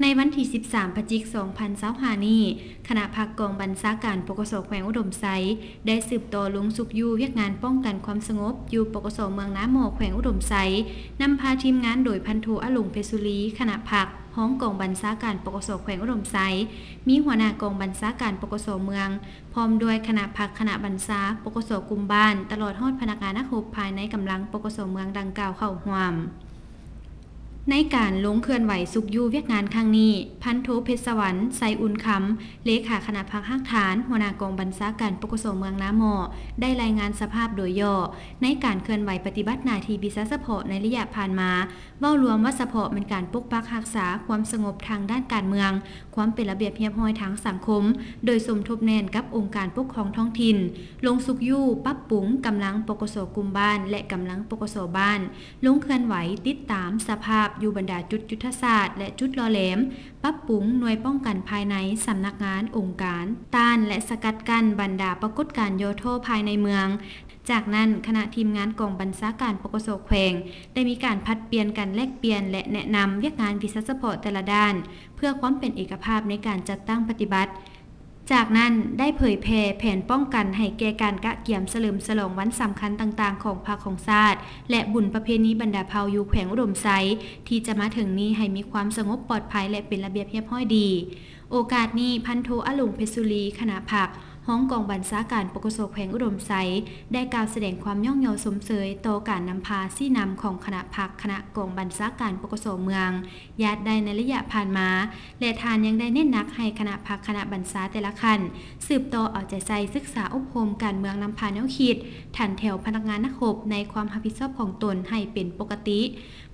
ໃນວັນທີສິບສາມ ພະຈິກ ສອງພັນຊາວຫ້ານີ້, ຄະນະພັກກອງບັນຊາການ ປກສ ແຂວງອຸດົມໄຊ ໄດ້ສືບຕໍ່ລົງຊຸກຍູ້ວຽກງານປ້ອງກັນຄວາມສະຫງົບຢູ່ ປກສ ເມືອງນາໝໍ້ ແຂວງອຸດົມໄຊ, ນຳພາທີມງານໂດຍ ພັນໂທ ອະຫຼົງ ເພັດສຸລີ, ຄະນະພັກ, ຮອງກອງບັນຊາການ ປກສ ແຂວງອຸດົມໄຊ, ມີຫົວໜ້າກອງບັນຊາການ ປກສ ເມືອງ, ພ້ອມດ້ວຍຄະນະພັກ, ຄະນະບັນຊາ, ປກສ ກຸ່ມບ້ານ, ຕະຫຼອດຮອດພະນັກງານນັກຮົບພາຍໃນກຳລັງ ປກສ ເມືອງ ດັ່ງກ່າວເຂົ້າຮ່ວມ. ໃນການລົງເຄື່ອນໄຫວຊຸກຍູ້ວຽກງານຄັ້ງນີ້, ພັນໂທ ເພັດສະຫວັນ ໄຊອຸ່ນຄຳ, ເລຂາຄະນະພັກຮາກຖານ, ຫົວໜ້າກອງບັນຊາການ ປກສ ເມືອງນາໝໍ້ ໄດ້ລາຍງານສະພາບໂດຍຫຍໍ້ ໃນການເຄື່ອນໄຫວປະຕິບັດໜ້າທີ່ວິຊາສະເພາະໃນໄລຍະຜ່ານມາ, ເວົ້າລວມວ່າສະເພາະແມ່ນການປົກປັກຮັກສາຄວາມສະຫງົບທາງດ້ານການເມືອງ, ຄວາມເປັນລະບຽບຮຽບຮ້ອຍທາງສັງຄົມ, ໂດຍສົມທົບແໜ້ນກັບອົງການປົກຄອງທ້ອງຖິ່ນ, ລົງຊຸກຍູ້, ປັບປຸງກຳລັງ ປກສ ກຸ່ມບ້ານ ແລະ ກຳລັງ ປກສ ບ້ານ, ລົງເຄື່ອນໄຫວຕິດຕາມສະພາບຢູ່ບັນດາຈຸດຍຸດທະສາດ ແລະ ຈຸດຫຼໍ່ແຫຼມ, ປັບປຸງໜ່ວຍປ້ອງກັນພາຍໃນສຳນັກງານ, ອົງການ, ຕ້ານ ແລະ ສະກັດກັ້ນບັນດາປາກົດການຫຍໍ້ທໍ້ພາຍໃນເມືອງ. ຈາກນັ້ນ, ຄະນະທີມງານກອງບັນຊາການ ປກສ ແຂວງ ໄດ້ມີການຜັດປ່ຽນກັນແລກປ່ຽນ ແລະ ແນະນຳວຽກງານວິຊາສະເພາະແຕ່ລະດ້ານ ເພື່ອຄວາມເປັນເອກະພາບໃນການຈັດຕັ້ງປະຕິບັດ. ຈາກນັ້ນໄດ້ເຜີຍແຜ່ແຜນປ້ອງກັນໃຫ້ແກ່ການກະກຽມສະເຫຼີມສະຫຼອງວັນສຳຄັນຕ່າງໆຂອງພັກຂອງຊາດ ແລະ ບຸນປະເພນີບັນດາເຜົ່າຢູ່ແຂວງອຸດົມໄຊ ທີ່ຈະມາເຖິງນີ້ໃຫ້ມີຄວາມສະຫງົບປອດໄພ ແລະ ເປັນລະບຽບຮຽບຮ້ອຍດີ. ໂອກາດນີ້, ພັນໂທ ອະຫຼົງ ເພັດສຸລີ, ຄະນະພັກ, ຮອງກອງບັນຊາການ ປກສ ແຂວງອຸດົມໄຊ ໄດ້ກ່າວສະແດງຄວາມຍ້ອງຍໍຊົມເຊີຍຕໍ່ການນຳພາຊີ້ນຳຂອງຄະນະພັກ, ຄະນະກອງບັນຊາການ ປກສ ເມືອງ ຍາດໄດ້ໃນໄລຍະຜ່ານມາ ແລະ ທ່ານຍັງໄດ້ເນັ້ນໜັກໃຫ້ຄະນະພັກ, ຄະນະບັນຊາແຕ່ລະຂັ້ນ ສືບຕໍ່ເອົາໃຈໃສ່ສຶກສາອົບຮົມການເມືອງນຳພາແນວຄິດ, ຖັນແຖວພະນັກງານນັກຮົບໃນຄວາມຮັບຜິດຊອບຂອງຕົນໃຫ້ເປັນປົກກະຕິ,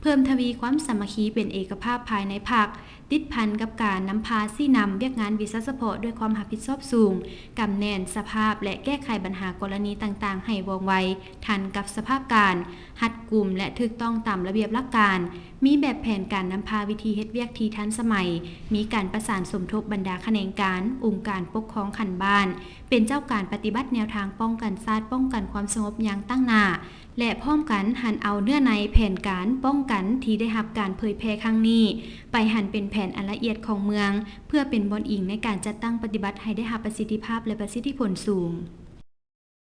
ເພີ່ມທະວີຄວາມສາມັກຄີເປັນເອກະພາບພາຍໃນພັກ, ຕິດພັນກັບການນຳພາຊີ້ນຳວຽກງານວິຊາສະເພາະດ້ວຍຄວາມຮັບຜິດຊອບສູງ, ກຳແໜ້ນສະພາບ ແລະ ແກ້ໄຂບັນຫາກໍລະນີຕ່າງໆໃຫ້ວ່ອງໄວ, ທັນກັບສະພາບການ, ຮັດກຸມ ແລະ ຖືກຕ້ອງຕາມລະບຽບຫຼັກການ, ມີແບບແຜນການນຳພາວິທີເຮັດວຽກທີ່ທັນສະໄໝ, ມີການປະສານສົມທົບບັນດາຂະແໜງການ, ອົງການປົກຄອງຂັ້ນບ້ານ, ເປັນເຈົ້າການປະຕິບັດແນວທາງປ້ອງກັນຊາດ, ປ້ອງກັນຄວາມສະຫງົບຢ່າງຕັ້ງໜ້າ ແລະ ພ້ອມກັນຫັນເອົາເນື້ອໃນແຜນການປ້ອງກັນທີ່ໄດ້ຮັບການເຜີຍແຜ່ຄັ້ງນີ້ ໄປຫັນເປັນແຜນອັນລະອຽດຂອງເມືອງ, ເພື່ອເປັນບ່ອນອີງໃນການຈັດຕັ້ງປະຕິບັດໃຫ້ໄດ້ຮັບປະສິດທິພາບ ແລະ ປະສິດທິຜົນສູງ.